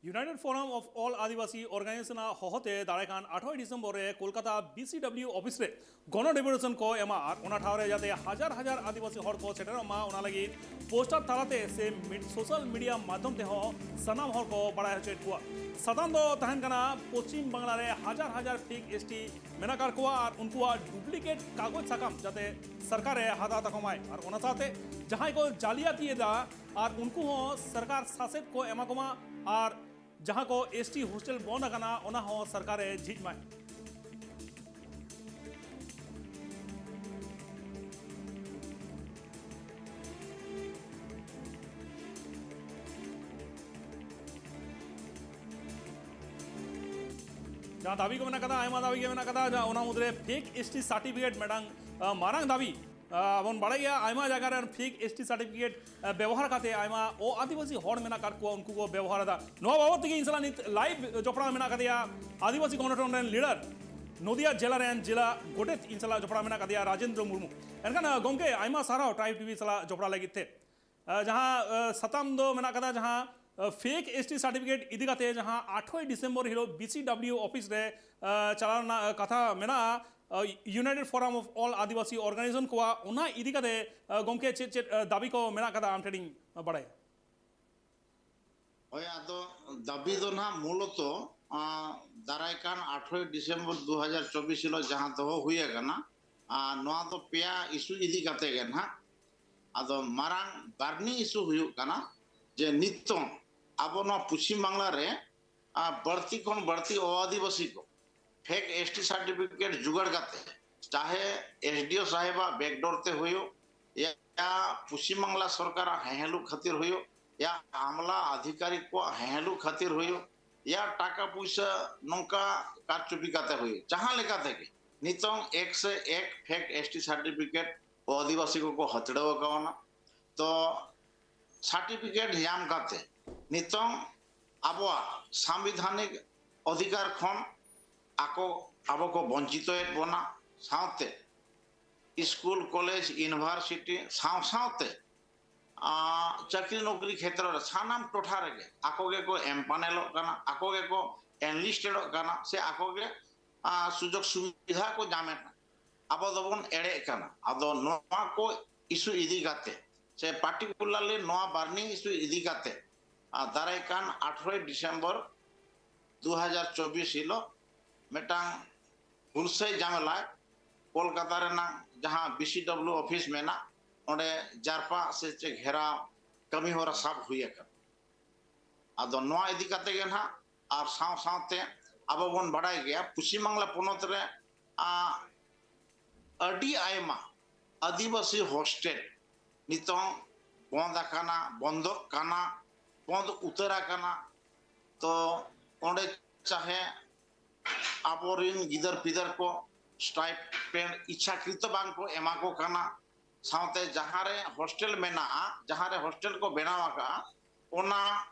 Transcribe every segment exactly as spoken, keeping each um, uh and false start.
United Forum of All Adivasi Organization ᱟᱜ ᱦᱚᱦᱚᱛᱮ ᱫᱟᱨᱟᱭ ᱠᱟᱱ ᱟᱴᱷᱨᱚᱭ ᱰᱤᱥᱮᱢᱵᱚᱨ ᱨᱮ Kolkata B C W office ᱨᱮ ᱜᱚᱱᱚ ᱰᱮᱯᱩᱴᱮᱥᱚᱱ ᱠᱚ ᱮᱢᱟ ᱟᱨ ᱚᱱᱟ ᱴᱷᱟᱶ ᱨᱮ ᱡᱟᱛᱮ ᱦᱟᱡᱟᱨ ᱦᱟᱡᱟᱨ ᱟᱹᱫᱤᱵᱟᱹᱥᱤ ᱦᱚᱲ ᱠᱚ ᱥᱮᱴᱮᱨᱚᱜ ᱢᱟ, ᱚᱱᱟ ᱞᱟᱹᱜᱤᱫ ᱯᱳᱥᱴᱟᱨ ᱛᱟᱞᱟᱛᱮ ᱥᱮ ᱢᱤᱰ-, ᱥᱳᱥᱟᱞ ᱢᱤᱰᱤᱭᱟ ᱢᱟᱫᱽᱫᱷᱚᱢ ᱛᱮᱦᱚᱸ ᱥᱟᱱᱟᱢ ᱦᱚᱲ ᱠᱚ ᱵᱟᱲᱟᱭ ᱦᱚᱪᱚᱭᱮᱫ ᱠᱚᱣᱟ᱾ ᱥᱟᱛᱟᱢ ᱫᱚ ᱛᱟᱦᱮᱱ ᱠᱟᱱᱟ ᱯᱚᱪᱷᱤᱢ ᱵᱟᱝᱞᱟ ᱨᱮ ᱦᱟᱡᱟᱨ ᱦᱟᱡᱟᱨ ᱯᱷᱮᱠ ᱮᱥ ᱴᱤ ᱢᱮᱱᱟᱜ ᱟᱠᱟᱫ ᱠᱚᱣᱟ ᱟᱨ ᱩᱱᱠᱩᱣᱟᱜ ᱰᱩᱯᱞᱤᱠᱮᱴ ᱠᱟᱜᱚᱡᱽ ᱥᱟᱠᱟᱢ ᱡᱟᱛᱮ ᱥᱚᱨᱠᱟᱨᱮ ᱦᱟᱛᱟᱣ ᱛᱟᱠᱚ ᱢᱟᱭ ᱟᱨ ᱚᱱᱟ ᱥᱟᱶᱛᱮ ᱡᱟᱦᱟᱸᱭ ᱠᱚ ᱡᱟᱞᱤᱭᱟᱛᱤᱭᱮᱫᱟ ᱟᱨ ᱩᱱᱠᱩ ᱦᱚᱸ ᱥᱚᱨᱠᱟᱨ ᱥᱟᱥᱮᱛ ᱠᱚ ᱮᱢᱟ ᱠᱚᱢᱟ ᱟᱨ ᱡᱟᱦᱟᱸ ᱠᱚ ᱮᱥ ᱴᱤ ᱦᱳᱥᱴᱮᱞ ᱵᱚᱱᱫ ᱟᱠᱟᱱᱟ, ᱚᱱᱟ ᱦᱚᱸ ᱥᱚᱨᱠᱟᱨᱮ ᱡᱷᱤᱡ ᱢᱟᱭ᱾ ᱡᱟᱦᱟᱸ ᱫᱟᱹᱵᱤ ᱠᱚ ᱢᱮᱱᱟᱜ ᱠᱟᱫᱟ, ᱟᱭᱢᱟ ᱫᱟᱹᱵᱤ ᱜᱮ ᱢᱮᱱᱟᱜ ᱠᱟᱫᱟ, ᱡᱟᱦᱟᱸ ᱚᱱᱟ ᱢᱩᱫᱽᱨᱮ ᱯᱷᱮᱠ ᱮᱥ ᱴᱤ ᱥᱟᱨᱴᱤᱯᱷᱤᱠᱮᱴ ᱢᱤᱫᱴᱟᱝ, ᱟ, ᱢᱟᱨᱟᱝ ᱫᱟᱹᱵᱤ᱾ ᱟ, ᱵᱚᱱ ᱵᱟᱲᱟᱭ ᱜᱮᱭᱟ, ᱟᱭᱢᱟ ᱡᱟᱭᱜᱟ ᱨᱮ ᱯᱷᱮᱠ ᱮᱥ ᱴᱤ ᱥᱟᱨᱴᱤᱯᱷᱤᱠᱮᱴ, ᱟ, ᱵᱮᱵᱚᱦᱟᱨ ᱠᱟᱛᱮ ᱟᱭᱢᱟ ᱚ ᱟᱹᱫᱤᱵᱟᱹᱥᱤ ᱦᱚᱲ ᱢᱮᱱᱟᱜ ᱟᱠᱟᱫ ᱠᱚᱣᱟ, ᱩᱱᱠᱩ ᱠᱚ ᱵᱮᱵᱚᱦᱟᱨ ᱮᱫᱟ᱾ ᱱᱚᱣᱟ ᱵᱟᱵᱚᱫ ᱛᱮᱜᱮ ᱤᱧ ᱥᱟᱞᱟᱜ ᱱᱤᱛ ᱞᱟᱭᱤᱵᱷ ᱡᱚᱯᱲᱟᱣ ᱢᱮᱱᱟᱜ ᱟᱠᱟᱫᱮᱭᱟ ᱟᱹᱫᱤᱵᱟᱹᱥᱤ ᱜᱚᱱᱚᱴᱷᱚᱱ ᱨᱮᱱ ᱞᱤᱰᱟᱨ, ᱱᱚᱫᱤᱭᱟ ᱡᱮᱞᱟ ᱨᱮᱱ ᱡᱮᱞᱟ ᱜᱚᱰᱮᱛ, ᱤᱧ ᱥᱟᱞᱟᱜ ᱡᱚᱯᱲᱟᱣ ᱢᱮᱱᱟᱜ ᱟᱠᱟᱫᱮᱭᱟ ᱨᱟᱡᱮᱱᱫᱨᱚ ᱢᱩᱨᱢᱩ᱾ ᱮᱱᱠᱷᱟᱱ, ᱟ, ᱜᱚᱢᱠᱮ, ᱟᱭᱢᱟ ᱥᱟᱨᱦᱟᱣ ᱴᱨᱟᱭᱤᱵᱽ ᱴᱤᱵᱷᱤ ᱥᱟᱞᱟᱜ ᱡᱚᱯᱲᱟᱣ ᱞᱟᱹᱜᱤᱫ ᱛᱮ᱾ ᱟ, ᱡᱟᱦᱟᱸ, ᱟ, ᱥᱟᱛᱟᱢ ᱫᱚ ᱢᱮᱱᱟᱜ ᱠᱟᱫᱟ, ᱡᱟᱦᱟᱸ, ᱟ, ᱯᱷᱮᱠ ᱮᱥ ᱴᱤ ᱥᱟᱨᱴᱤᱯᱷᱤᱠᱮᱴ ᱤᱫᱤ ᱠᱟᱛᱮ, ᱡᱟᱦᱟᱸ ᱟᱴᱷᱨᱚᱭ ᱰᱤᱥᱮᱢᱵᱚᱨ ᱦᱤᱞᱳᱜ ᱵᱤ ᱥᱤ ᱰᱟᱵᱽᱞᱤᱭᱩ ᱚᱯᱷᱤᱥ ᱨᱮ, ᱟ, ᱪᱟᱞᱟᱣ ᱨᱮᱱᱟᱜ, ᱟ, ᱠᱟᱛᱷᱟ ᱢᱮᱱᱟᱜᱼᱟ, ᱟ, United Forum of All Adivasi Organization ᱠᱚᱣᱟᱜ, ᱚᱱᱟ ᱤᱫᱤ ᱠᱟᱛᱮ, ᱟ, ᱜᱚᱢᱠᱮ, ᱪᱮᱫ ᱪᱮᱫ, ᱟ, ᱫᱟᱹᱵᱤ ᱠᱚ ᱢᱮᱱᱟᱜ ᱠᱟᱫᱟ, ᱟᱢ ᱴᱷᱮᱱᱤᱧ ᱵᱟᱲᱟᱭᱟ᱾ ᱦᱳᱭ, ᱟᱫᱚ ᱫᱟᱹᱵᱤ ᱫᱚ ᱱᱟᱦᱟᱜ ᱢᱩᱞᱚᱛᱚ, ᱟ, ᱫᱟᱨᱟᱭ ᱠᱟᱱ ᱟᱴᱷᱨᱚᱭ ᱰᱤᱥᱮᱢᱵᱚᱨ ᱫᱩ ᱦᱟᱡᱟᱨ ᱪᱚᱵᱵᱤᱥ ᱦᱤᱞᱳᱜ ᱡᱟᱦᱟᱸ ᱫᱚᱦᱚ ᱦᱩᱭ ᱟᱠᱟᱱᱟ, ᱟ, ᱱᱚᱣᱟ ᱫᱚ ᱯᱮᱭᱟ ᱤᱥᱩ ᱤᱫᱤ ᱠᱟᱛᱮ ᱜᱮ ᱱᱟᱦᱟᱜ᱾ ᱟᱫᱚ ᱢᱟᱨᱟᱝ ᱵᱟᱨᱱᱤ ᱤᱥᱩ ᱦᱩᱭᱩᱜ ᱠᱟᱱᱟ ᱡᱮ ᱱᱤᱛᱚᱝ ᱟᱵᱚ ᱱᱚᱣᱟ ᱯᱚᱪᱷᱤᱢ ᱵᱟᱝᱞᱟ ᱨᱮ, ᱟ, ᱵᱟᱹᱲᱛᱤ ᱠᱷᱚᱱ ᱵᱟᱹᱲᱛᱤ ᱚ ᱟᱹᱫᱤᱵᱟᱹᱥᱤ ᱠᱚ ᱯᱷᱮᱠ ᱮᱥ ᱴᱤ ᱥᱟᱨᱴᱤᱯᱷᱤᱠᱮᱴ ᱡᱩᱜᱟᱲ ᱠᱟᱛᱮ, ᱪᱟᱦᱮ ᱮᱥ ᱰᱤ ᱳ ᱥᱟᱦᱮᱵᱟᱜ ᱵᱮᱠᱰᱳᱨ ᱛᱮ ᱦᱩᱭᱩᱜ, ᱭᱟ ᱯᱚᱪᱷᱤᱢ ᱵᱟᱝᱞᱟ ᱥᱚᱨᱠᱟᱨᱟᱜ ᱦᱮᱸᱦᱮᱞᱩᱜ ᱠᱷᱟᱹᱛᱤᱨ ᱦᱩᱭᱩᱜ, ᱭᱟ ᱟᱢᱞᱟ ᱟᱫᱷᱤᱠᱟᱨᱤᱠ ᱠᱚᱣᱟᱜ ᱦᱮᱸᱦᱮᱞᱩᱜ ᱠᱷᱟᱹᱛᱤᱨ ᱦᱩᱭᱩᱜ, ᱭᱟ ᱴᱟᱠᱟ ᱯᱩᱭᱥᱟᱹ ᱱᱚᱝᱠᱟ ᱠᱟᱨᱪᱩᱯᱤ ᱠᱟᱛᱮ ᱦᱩᱭᱩᱜ, ᱡᱟᱦᱟᱸ ᱞᱮᱠᱟ ᱛᱮᱜᱮ ᱱᱤᱛᱚᱝ ᱮᱠ ᱥᱮ ᱮᱠ ᱯᱷᱮᱠ ᱮᱥ ᱴᱤ ᱥᱟᱨᱴᱤᱯᱷᱤᱠᱮᱴ ᱟᱹᱫᱤᱵᱟᱹᱥᱤ ᱠᱚᱠᱚ ᱦᱟᱹᱛᱲᱟᱹᱣ ᱟᱠᱟᱣᱱᱟ᱾ ᱛᱚ ᱥᱟᱨᱴᱤᱯᱷᱤᱠᱮᱴ ᱧᱟᱢ ᱠᱟᱛᱮ ᱱᱤᱛᱚᱝ ᱟᱵᱚᱣᱟᱜ ᱥᱟᱝᱵᱤᱫᱷᱟᱱᱤᱠ ᱚᱫᱷᱤᱠᱟᱨ ᱠᱷᱚᱱ ᱟᱠᱚ, ᱟᱵᱚ ᱠᱚ ᱵᱚᱧᱪᱤᱛᱚᱭᱮᱫ ᱵᱚᱱᱟ, ᱥᱟᱶᱛᱮ ᱥᱠᱩᱞ, ᱠᱚᱞᱮᱡᱽ, ᱤᱭᱩᱱᱤᱵᱷᱟᱨᱥᱤᱴᱤ ᱥᱟᱶ ᱥᱟᱶᱛᱮ ᱪᱟᱹᱠᱨᱤ ᱱᱚᱠᱨᱤ ᱠᱷᱮᱛᱨᱚ ᱨᱮ ᱥᱟᱱᱟᱢ ᱴᱚᱴᱷᱟ ᱨᱮᱜᱮ ᱟᱠᱚ ᱜᱮᱠᱚ ᱮᱢᱯᱟᱱᱮᱞᱚᱜ ᱠᱟᱱᱟ, ᱟᱠᱚ ᱜᱮᱠᱚ ᱮᱱᱞᱤᱥᱴᱮᱰᱚᱜ ᱠᱟᱱᱟ, ᱥᱮ ᱟᱠᱚ ᱜᱮ ᱥᱩᱡᱳᱜᱽ ᱥᱩᱵᱤᱫᱷᱟ ᱠᱚ ᱧᱟᱢᱮᱫ ᱠᱟᱱᱟ᱾ ᱟᱵᱚ ᱫᱚᱵᱚᱱ ᱮᱲᱮᱜ ᱠᱟᱱᱟ᱾ ᱟᱫᱚ ᱱᱚᱣᱟ ᱠᱚ ᱤᱥᱩ ᱤᱫᱤ ᱠᱟᱛᱮ, ᱥᱮ ᱯᱟᱨᱴᱤᱠᱩᱞᱟᱨᱞᱤ ᱱᱚᱣᱟ ᱵᱟᱨᱱᱤᱝ ᱤᱥᱩ ᱤᱫᱤ ᱠᱟᱛᱮ, ᱫᱟᱨᱟᱭ ᱠᱟᱱ ᱟᱴᱷᱨᱚᱭ ᱰᱤᱥᱮᱢᱵᱚᱨ ᱫᱩ ᱦᱟᱡᱟᱨ ᱪᱚᱵᱵᱤᱥ ᱦᱤᱞᱳᱜ ᱢᱤᱫᱴᱟᱝ ᱦᱩᱞᱥᱟᱹᱭ ᱡᱟᱢᱮᱞᱟᱭ ᱠᱳᱞᱠᱟᱛᱟ ᱨᱮᱱᱟᱜ ᱡᱟᱦᱟᱸ ᱵᱤ ᱥᱤ ᱰᱟᱵᱽᱞᱤᱭᱩ ᱚᱯᱷᱤᱥ ᱢᱮᱱᱟᱜ, ᱚᱸᱰᱮ ᱡᱟᱨᱯᱟ ᱥᱮ ᱪᱮᱫ ᱜᱷᱮᱨᱟᱣ ᱠᱟᱹᱢᱤ ᱦᱚᱨᱟ ᱥᱟᱵ ᱦᱩᱭ ᱟᱠᱟᱱᱟ᱾ ᱟᱫᱚ ᱱᱚᱣᱟ ᱤᱫᱤ ᱠᱟᱛᱮ ᱜᱮ ᱱᱟᱦᱟᱜ, ᱟᱨ ᱥᱟᱶ ᱥᱟᱶᱛᱮ ᱟᱵᱚ ᱵᱚᱱ ᱵᱟᱲᱟᱭ ᱜᱮᱭᱟ, ᱯᱚᱪᱷᱤᱢ ᱵᱟᱝᱞᱟ ᱯᱚᱱᱚᱛ ᱨᱮ, ᱟ, ᱟᱹᱰᱤ ᱟᱭᱢᱟ ᱟᱹᱫᱤᱵᱟᱹᱥᱤ ᱦᱳᱥᱴᱮᱞ ᱱᱤᱛᱚᱝ ᱵᱚᱱᱫ ᱟᱠᱟᱱᱟ, ᱵᱚᱱᱫᱚᱜ ᱠᱟᱱᱟ, ᱵᱚᱱᱫ ᱩᱛᱟᱹᱨ ᱟᱠᱟᱱᱟ᱾ ᱛᱚ ᱚᱸᱰᱮ ᱪᱟᱦᱮ ᱟᱵᱚᱨᱤᱱ ᱜᱤᱫᱟᱹᱨ ᱯᱤᱫᱟᱹᱨ ᱠᱚ ᱥᱴᱟᱭᱯᱮᱱᱰ ᱤᱪᱷᱟᱠᱨᱤᱛᱚ ᱵᱟᱝ ᱠᱚ ᱮᱢᱟ ᱠᱚ ᱠᱟᱱᱟ, ᱥᱟᱶᱛᱮ ᱡᱟᱦᱟᱸ ᱨᱮ ᱦᱳᱥᱴᱮᱞ ᱢᱮᱱᱟᱜᱼᱟ, ᱡᱟᱦᱟᱸ ᱨᱮ ᱦᱳᱥᱴᱮᱞ ᱠᱚ ᱵᱮᱱᱟᱣ ᱟᱠᱟᱫᱼᱟ, ᱚᱱᱟ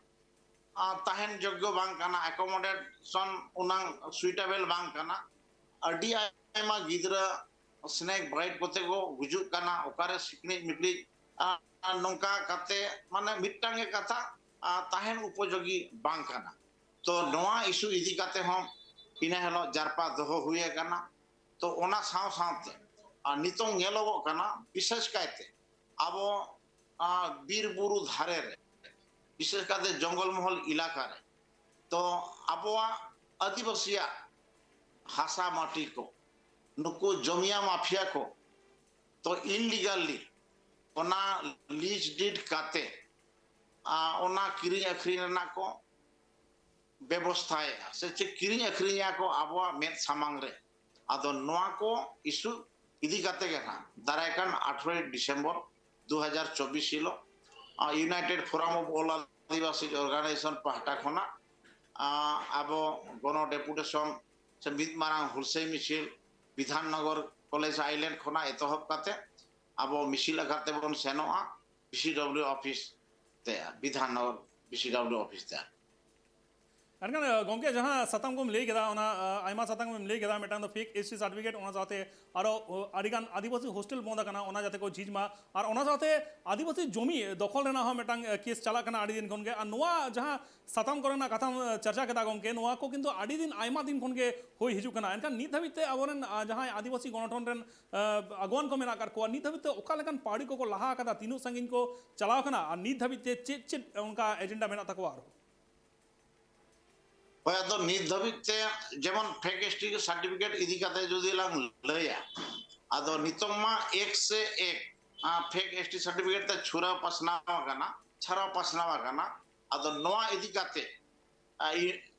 ᱟ, ᱛᱟᱦᱮᱱ ᱡᱳᱜᱽᱜᱚ ᱵᱟᱝ ᱠᱟᱱᱟ, ᱮᱠᱳᱢᱳᱰᱮᱥᱚᱱ ᱚᱱᱟ ᱥᱩᱭᱴᱮᱵᱮᱞ ᱵᱟᱝ ᱠᱟᱱᱟ᱾ ᱟᱹᱰᱤ ᱟᱭᱢᱟ ᱜᱤᱫᱽᱨᱟᱹ ᱥᱱᱮᱠ ᱵᱟᱭᱤᱴ ᱠᱚᱛᱮ ᱠᱚ ᱜᱩᱡᱩᱜ ᱠᱟᱱᱟ, ᱚᱠᱟᱨᱮ ᱥᱤᱠᱲᱤᱡ ᱢᱤᱠᱲᱤᱡ, ᱟ, ᱱᱚᱝᱠᱟ ᱠᱟᱛᱮ, ᱢᱟᱱᱮ, ᱢᱤᱫᱴᱟᱝ ᱜᱮ ᱠᱟᱛᱷᱟ, ᱟ, ᱛᱟᱦᱮᱱ ᱩᱯᱚᱡᱳᱜᱤ ᱵᱟᱝ ᱠᱟᱱᱟ᱾ ᱛᱚ ᱱᱚᱣᱟ ᱤᱥᱩ ᱤᱫᱤ ᱠᱟᱛᱮ ᱦᱚᱸ ᱤᱱᱟᱹ ᱦᱤᱞᱳᱜ ᱡᱟᱨᱯᱟ ᱫᱚᱦᱚ ᱦᱩᱭ ᱟᱠᱟᱱᱟ᱾ ᱛᱚ ᱚᱱᱟ ᱥᱟᱶ ᱥᱟᱶᱛᱮ, ᱟᱨ ᱱᱤᱛᱚᱝ ᱧᱮᱞᱚᱜᱚᱜ ᱠᱟᱱᱟ, ᱵᱤᱥᱮᱥ ᱠᱟᱭᱛᱮ ᱟᱵᱚ, ᱟ, ᱵᱤᱨ ᱵᱩᱨᱩ ᱫᱷᱟᱨᱮ ᱨᱮ, ᱵᱤᱥᱮᱥ ᱠᱟᱭᱛᱮ ᱡᱚᱝᱜᱚᱞ ᱢᱚᱦᱚᱞ ᱮᱞᱟᱠᱟ ᱨᱮ, ᱛᱚ ᱟᱵᱚᱣᱟᱜ ᱟᱹᱫᱤᱵᱟᱹᱥᱤᱭᱟᱜ ᱦᱟᱥᱟ ᱢᱟᱹᱴᱤ ᱠᱚ, ᱱᱩᱠᱩ ᱡᱚᱢᱤᱭᱟ ᱢᱟᱯᱷᱤᱭᱟ ᱠᱚ, ᱛᱚ ᱤᱞᱤᱜᱟᱞᱤ ᱚᱱᱟ ᱞᱤᱡ ᱰᱤᱰ ᱠᱟᱛᱮ, ᱟ, ᱚᱱᱟ ᱠᱤᱨᱤᱧ ᱟᱹᱠᱷᱨᱤᱧ ᱨᱮᱱᱟᱜ ᱠᱚ ᱵᱮᱵᱚᱥᱛᱷᱟᱭᱮᱫᱼᱟ, ᱥᱮ ᱪᱮᱫ ᱠᱤᱨᱤᱧ ᱟᱹᱠᱷᱨᱤᱧᱮᱫᱼᱟ ᱠᱚ ᱟᱵᱚᱣᱟᱜ ᱢᱮᱫ ᱥᱟᱢᱟᱝ ᱨᱮ᱾ ᱟᱫᱚ ᱱᱚᱣᱟ ᱠᱚ ᱤᱥᱩ ᱤᱫᱤ ᱠᱟᱛᱮ ᱜᱮ ᱱᱟᱦᱟᱜ ᱫᱟᱨᱟᱭ ᱠᱟᱱ ᱟᱴᱷᱨᱚᱭ ᱰᱤᱥᱮᱢᱵᱚᱨ ᱫᱩ ᱦᱟᱡᱟᱨ ᱪᱚᱵᱵᱤᱥ ᱦᱤᱞᱳᱜ, ᱟ, United Forum of All Adivasi Organization ᱯᱟᱦᱴᱟ ᱠᱷᱚᱱᱟᱜ, ᱟ, ᱟᱵᱚ ᱜᱚᱱᱚ ᱰᱮᱯᱩᱴᱮᱥᱚᱱ ᱥᱮ ᱢᱤᱫ ᱢᱟᱨᱟᱝ ᱦᱩᱞᱥᱟᱹᱭ ᱢᱤᱪᱷᱤᱞ ᱵᱤᱫᱷᱟᱱᱱᱚᱜᱚᱨ ᱠᱚᱞᱮᱡᱽ ᱟᱭᱞᱮᱱᱰ ᱠᱷᱚᱱᱟᱜ ᱮᱛᱚᱦᱚᱵ ᱠᱟᱛᱮ ᱟᱵᱚ ᱢᱤᱪᱷᱤᱞ ᱟᱠᱟᱨ ᱛᱮᱵᱚᱱ ᱥᱮᱱᱚᱜᱼᱟ ᱵᱤ ᱥᱤ ᱰᱟᱵᱽᱞᱤᱭᱩ ᱚᱯᱷᱤᱥ ᱛᱮ, ᱵᱤᱫᱷᱟᱱᱱᱚᱜᱚᱨ ᱵᱤ ᱥᱤ ᱰᱟᱵᱽᱞᱤᱭᱩ ᱚᱯᱷᱤᱥ ᱛᱮ᱾ ᱮᱱᱠᱷᱟᱱ ᱜᱚᱢᱠᱮ, ᱡᱟᱦᱟᱸ ᱥᱟᱛᱟᱢ ᱠᱚᱢ ᱞᱟᱹᱭ ᱠᱮᱫᱟ, ᱚᱱᱟ ᱟᱭᱢᱟ ᱥᱟᱛᱟᱢ ᱠᱚᱢ ᱞᱟᱹᱭ ᱠᱮᱫᱟ, ᱢᱤᱫᱴᱟᱝ ᱫᱚ ᱯᱷᱮᱠ ᱮᱥ ᱴᱤ ᱥᱟᱨᱴᱤᱯᱷᱤᱠᱮᱴ, ᱚᱱᱟ ᱥᱟᱶᱛᱮ ᱟᱨᱚ ᱟᱹᱰᱤᱜᱟᱱ ᱟᱹᱫᱤᱵᱟᱹᱥᱤ ᱦᱳᱥᱴᱮᱞ ᱵᱚᱸᱫ ᱟᱠᱟᱱᱟ, ᱚᱱᱟ ᱡᱟᱛᱮ ᱠᱚ ᱡᱷᱤᱡᱽ ᱢᱟ, ᱟᱨ ᱚᱱᱟ ᱥᱟᱶᱛᱮ ᱟᱹᱫᱤᱵᱟᱹᱥᱤ ᱡᱚᱢᱤ ᱫᱚᱠᱷᱚᱞ ᱨᱮᱱᱟᱜ ᱦᱚᱸ ᱢᱤᱫᱴᱟᱝ ᱠᱮᱥ ᱪᱟᱞᱟᱜ ᱠᱟᱱᱟ ᱟᱹᱰᱤ ᱫᱤᱱ ᱠᱷᱚᱱ ᱜᱮ᱾ ᱟᱨ ᱱᱚᱣᱟ ᱡᱟᱦᱟᱸ ᱥᱟᱛᱟᱢ ᱠᱚᱨᱮᱱᱟᱜ ᱠᱟᱛᱷᱟᱢ ᱪᱟᱨᱪᱟ ᱠᱮᱫᱟ ᱜᱚᱢᱠᱮ, ᱱᱚᱣᱟ ᱠᱚ ᱠᱤᱱᱛᱩ ᱟᱹᱰᱤ ᱫᱤᱱ, ᱟᱭᱢᱟ ᱫᱤᱱ ᱠᱷᱚᱱ ᱜᱮ ᱦᱩᱭ ᱦᱤᱡᱩᱜ ᱠᱟᱱᱟ᱾ ᱮᱱᱠᱷᱟᱱ ᱱᱤᱛ ᱫᱷᱟᱹᱵᱤᱡ ᱛᱮ ᱟᱵᱚᱨᱮᱱ ᱡᱟᱦᱟᱸᱭ ᱟᱹᱫᱤᱵᱟᱹᱥᱤ ᱜᱚᱱᱚᱴᱷᱚᱱ ᱨᱮᱱ ᱟᱜᱩᱣᱟᱱ ᱠᱚ ᱢᱮᱱᱟᱜ ᱟᱠᱟᱫ ᱠᱚᱣᱟ, ᱱᱤᱛ ᱫᱷᱟᱹᱵᱤᱡ ᱛᱮ ᱚᱠᱟ ᱞᱮᱠᱟᱱ ᱯᱟᱹᱣᱲᱤ ᱠᱚᱠᱚ ᱞᱟᱦᱟ ᱟᱠᱟᱫᱟ, ᱛᱤᱱᱟᱹᱜ ᱥᱟᱺᱜᱤᱧ ᱠᱚ ᱪᱟᱞᱟᱣ ᱟᱠᱟᱱᱟ, ᱟᱨ ᱱᱤᱛ ᱫᱷᱟᱹᱵᱤᱡ ᱛᱮ ᱪᱮᱫ ᱪᱮᱫ ᱚᱱᱠᱟ ᱮᱡᱮᱱᱰᱟ ᱢᱮᱱᱟᱜ ᱛᱟᱠᱚᱣᱟ ᱟᱨᱦᱚᱸ? ᱦᱳᱭ, ᱟᱫᱚ ᱱᱤᱛ ᱫᱷᱟᱹᱵᱤᱡ ᱛᱮ ᱡᱮᱢᱚᱱ ᱯᱷᱮᱠ ᱮᱥ ᱴᱤ ᱥᱟᱨᱴᱤᱯᱷᱤᱠᱮᱴ ᱤᱫᱤ ᱠᱟᱛᱮ ᱡᱩᱫᱤ ᱞᱟᱝ ᱞᱟᱹᱭᱟ, ᱟᱫᱚ ᱱᱤᱛᱚᱝ ᱢᱟ ᱮᱠ ᱥᱮ ᱮᱠ ᱯᱷᱮᱠ ᱮᱥ ᱴᱤ ᱥᱟᱨᱴᱤᱯᱷᱤᱠᱮᱴ ᱛᱮ ᱪᱷᱩᱨᱟᱹᱣ ᱯᱟᱥᱱᱟᱣ ᱟᱠᱟᱱᱟ, ᱪᱷᱟᱨᱟᱣ ᱯᱟᱥᱱᱟᱣ ᱟᱠᱟᱱᱟ᱾ ᱟᱫᱚ ᱱᱚᱣᱟ ᱤᱫᱤ ᱠᱟᱛᱮ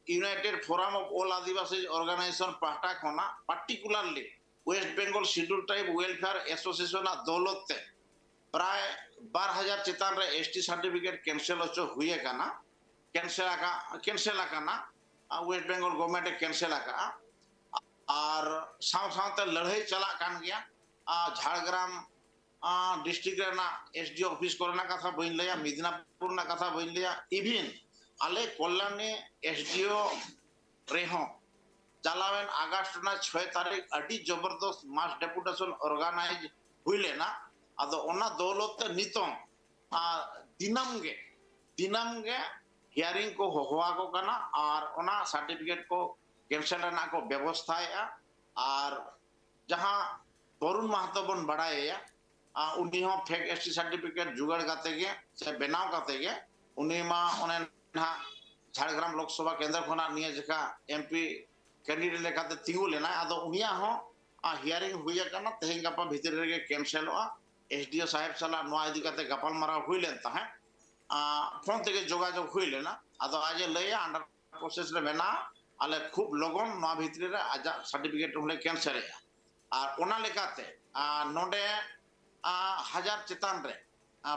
United Forum of All Adivasi Organization ᱯᱟᱦᱴᱟ ᱠᱷᱚᱱᱟᱜ particularly West Bengal Scheduled Tribe Welfare Association ᱟᱜ ᱫᱚᱣᱞᱚᱛ ᱛᱮ ᱯᱨᱟᱭ ᱵᱟᱨ ᱦᱟᱡᱟᱨ ᱪᱮᱛᱟᱱ ᱨᱮ ᱮᱥ ᱴᱤ ᱥᱟᱨᱴᱤᱯᱷᱤᱠᱮᱴ ᱠᱮᱱᱥᱮᱞ ᱦᱚᱪᱚ ᱦᱩᱭ ᱟᱠᱟᱱᱟ, ᱠᱮᱱᱥᱮᱞ ᱟᱠᱟ-, ᱠᱮᱱᱥᱮᱞ ᱟᱠᱟᱱᱟ᱾ ᱟᱨ West Bengal government ᱮ ᱠᱮᱱᱥᱮᱞ ᱟᱠᱟᱜᱼᱟ᱾ ᱟᱨ ᱥᱟᱶ ᱥᱟᱶᱛᱮ ᱞᱟᱹᱲᱦᱟᱹᱭ ᱪᱟᱞᱟᱜ ᱠᱟᱱ ᱜᱮᱭᱟ᱾ ᱟᱨ ᱡᱷᱟᱲᱜᱨᱟᱢ, ᱟᱨ district ᱨᱮᱱᱟᱜ ᱮᱥ ᱰᱤ ᱳ ᱚᱯᱷᱤᱥ ᱠᱚᱨᱮᱱᱟᱜ ᱠᱟᱛᱷᱟ ᱵᱟᱹᱧ ᱞᱟᱹᱭᱟ, ᱢᱤᱫᱱᱟᱯᱩᱨ ᱨᱮᱱᱟᱜ ᱠᱟᱛᱷᱟ ᱵᱟᱹᱧ ᱞᱟᱹᱭᱟ, even ᱟᱞᱮ ᱠᱚᱞᱭᱟᱱᱤ ᱮᱥ ᱰᱤ ᱳ ᱨᱮᱦᱚᱸ ᱪᱟᱞᱟᱣᱮᱱ ᱟᱜᱚᱥᱴ ᱨᱮᱱᱟᱜ ᱪᱷᱚᱭ ᱛᱟᱹᱨᱤᱠᱷ ᱟᱹᱰᱤ ᱡᱚᱵᱚᱨᱫᱚᱥᱛ mass deputation organize ᱦᱩᱭ ᱞᱮᱱᱟ᱾ ᱟᱫᱚ ᱚᱱᱟ ᱫᱚᱣᱞᱚᱛ ᱛᱮ ᱱᱤᱛᱚᱝ, ᱟᱨ ᱫᱤᱱᱟᱹᱢ ᱜᱮ, ᱫᱤᱱᱟᱹᱢ ᱜᱮ hearing ᱠᱚ ᱦᱚᱦᱚ ᱟᱠᱚ ᱠᱟᱱᱟ ᱟᱨ ᱚᱱᱟ ᱥᱟᱨᱴᱤᱯᱷᱤᱠᱮᱴ ᱠᱚ ᱠᱮᱱᱥᱮᱞ ᱨᱮᱱᱟᱜ ᱠᱚ ᱵᱮᱵᱚᱥᱛᱷᱟᱭᱮᱫᱼᱟ᱾ ᱟᱨ ᱡᱟᱦᱟᱸ ᱵᱚᱨᱩᱱ ᱢᱟᱦᱟᱛᱚ ᱵᱚᱱ ᱵᱟᱲᱟᱭᱮᱭᱟ, ᱟᱨ ᱩᱱᱤ ᱦᱚᱸ ᱯᱷᱮᱠ ᱮᱥ ᱴᱤ ᱥᱟᱨᱴᱤᱯᱷᱤᱠᱮᱴ ᱡᱩᱜᱟᱲ ᱠᱟᱛᱮ ᱜᱮ ᱥᱮ ᱵᱮᱱᱟᱣ ᱠᱟᱛᱮ ᱜᱮ ᱩᱱᱤ ᱢᱟ ᱚᱱᱮ ᱱᱟᱦᱟᱜ ᱡᱷᱟᱲᱜᱨᱟᱢ ᱞᱳᱠᱥᱚᱵᱷᱟ ᱠᱮᱱᱫᱨᱚ ᱠᱷᱚᱱᱟᱜ ᱱᱤᱭᱟᱹ ᱡᱚᱠᱷᱟ ᱮᱢ ᱯᱤ ᱠᱮᱱᱰᱤᱰᱮᱴ ᱞᱮᱠᱟᱛᱮ ᱛᱤᱸᱜᱩ ᱞᱮᱱᱟᱭ᱾ ᱟᱫᱚ ᱩᱱᱤᱭᱟᱜ ᱦᱚᱸ hearing ᱦᱩᱭ ᱟᱠᱟᱱᱟ, ᱛᱮᱦᱮᱧ ᱜᱟᱯᱟ ᱵᱷᱤᱛᱨᱤ ᱨᱮᱜᱮ ᱠᱮᱱᱥᱮᱞᱚᱜᱼᱟ᱾ ᱮᱥ ᱰᱤ ᱳ ᱥᱟᱦᱮᱵ ᱥᱟᱞᱟᱜ ᱱᱚᱣᱟ ᱤᱫᱤ ᱠᱟᱛᱮ ᱜᱟᱯᱟᱞᱢᱟᱨᱟᱣ ᱦᱩᱭ ᱞᱮᱱ ᱛᱟᱦᱮᱸᱫ, ᱯᱷᱳᱱ ᱛᱮᱜᱮ ᱡᱳᱜᱟᱡᱳᱜᱽ ᱦᱩᱭ ᱞᱮᱱᱟ᱾ ᱟᱫᱚ ᱟᱡ ᱮ ᱞᱟᱹᱭᱟ under process ᱨᱮ ᱢᱮᱱᱟᱜᱼᱟ, ᱟᱞᱮ ᱠᱷᱩᱵ ᱞᱚᱜᱚᱱ ᱱᱚᱣᱟ ᱵᱷᱤᱛᱨᱤ ᱨᱮ ᱟᱡᱟᱜ ᱥᱟᱨᱴᱤᱯᱷᱤᱠᱮᱴ ᱦᱚᱸᱞᱮ ᱠᱮᱱᱥᱮᱞᱮᱜᱼᱟ᱾ ᱟᱨ ᱚᱱᱟ ᱞᱮᱠᱟᱛᱮ ᱟᱨ ᱱᱚᱰᱮ ᱟᱨ ᱦᱟᱡᱟᱨ ᱪᱮᱛᱟᱱ ᱨᱮ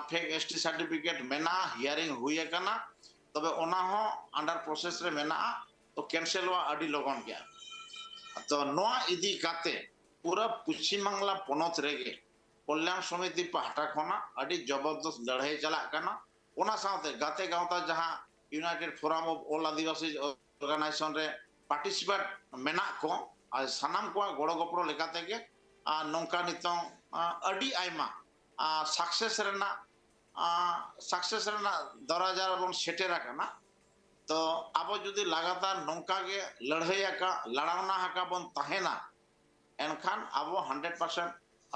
ᱯᱷᱮᱠ ᱮᱥ ᱴᱤ ᱥᱟᱨᱴᱤᱯᱷᱤᱠᱮᱴ ᱢᱮᱱᱟᱜᱼᱟ, hearing ᱦᱩᱭ ᱟᱠᱟᱱᱟ, ᱛᱚᱵᱮ ᱚᱱᱟ ᱦᱚᱸ under process ᱨᱮ ᱢᱮᱱᱟᱜᱼᱟ, ᱛᱚ ᱠᱮᱱᱥᱮᱞᱚᱜᱼᱟ ᱟᱹᱰᱤ ᱞᱚᱜᱚᱱ ᱜᱮ᱾ ᱛᱚ ᱱᱚᱣᱟ ᱤᱫᱤ ᱠᱟᱛᱮ ᱯᱩᱨᱟᱹ ᱯᱚᱪᱷᱤᱢ ᱵᱟᱝᱞᱟ ᱯᱚᱱᱚᱛ ᱨᱮᱜᱮ ᱠᱚᱞᱭᱟᱱ ᱥᱚᱢᱤᱛᱤ ᱯᱟᱦᱴᱟ ᱠᱷᱚᱱᱟᱜ ᱟᱹᱰᱤ ᱡᱚᱵᱚᱨᱫᱚᱥᱛ ᱞᱟᱹᱲᱦᱟᱹᱭ ᱪᱟᱞᱟᱜ ᱠᱟᱱᱟ᱾ ᱚᱱᱟ ᱥᱟᱶᱛᱮ ᱜᱟᱛᱮ ᱜᱟᱶᱛᱟ ᱡᱟᱦᱟᱸ United Forum of All Adivasi Organization ᱨᱮ participate ᱢᱮᱱᱟᱜ ᱠᱚ, ᱟᱨ ᱥᱟᱱᱟᱢ ᱠᱚᱣᱟᱜ ᱜᱚᱲᱚ ᱜᱚᱯᱚᱲᱚ ᱞᱮᱠᱟ ᱛᱮᱜᱮ ᱟᱨ ᱱᱚᱝᱠᱟ ᱱᱤᱛᱚᱝ ᱟᱹᱰᱤ ᱟᱭᱢᱟ success ᱨᱮᱱᱟᱜ success ᱨᱮᱱᱟᱜ ᱫᱚᱨᱟᱡᱟ ᱨᱮᱵᱚᱱ ᱥᱮᱴᱮᱨ ᱟᱠᱟᱱᱟ᱾ ᱛᱚ ᱟᱵᱚ ᱡᱩᱫᱤ ᱞᱟᱜᱟᱛᱟᱨ ᱱᱚᱝᱠᱟ ᱜᱮ ᱞᱟᱹᱲᱦᱟᱹᱭ ᱟᱠᱟ, ᱞᱟᱲᱟᱣᱱᱟ ᱟᱠᱟ ᱵᱚᱱ ᱛᱟᱦᱮᱱᱟ, ᱮᱱᱠᱷᱟᱱ ᱟᱵᱚ hundred percent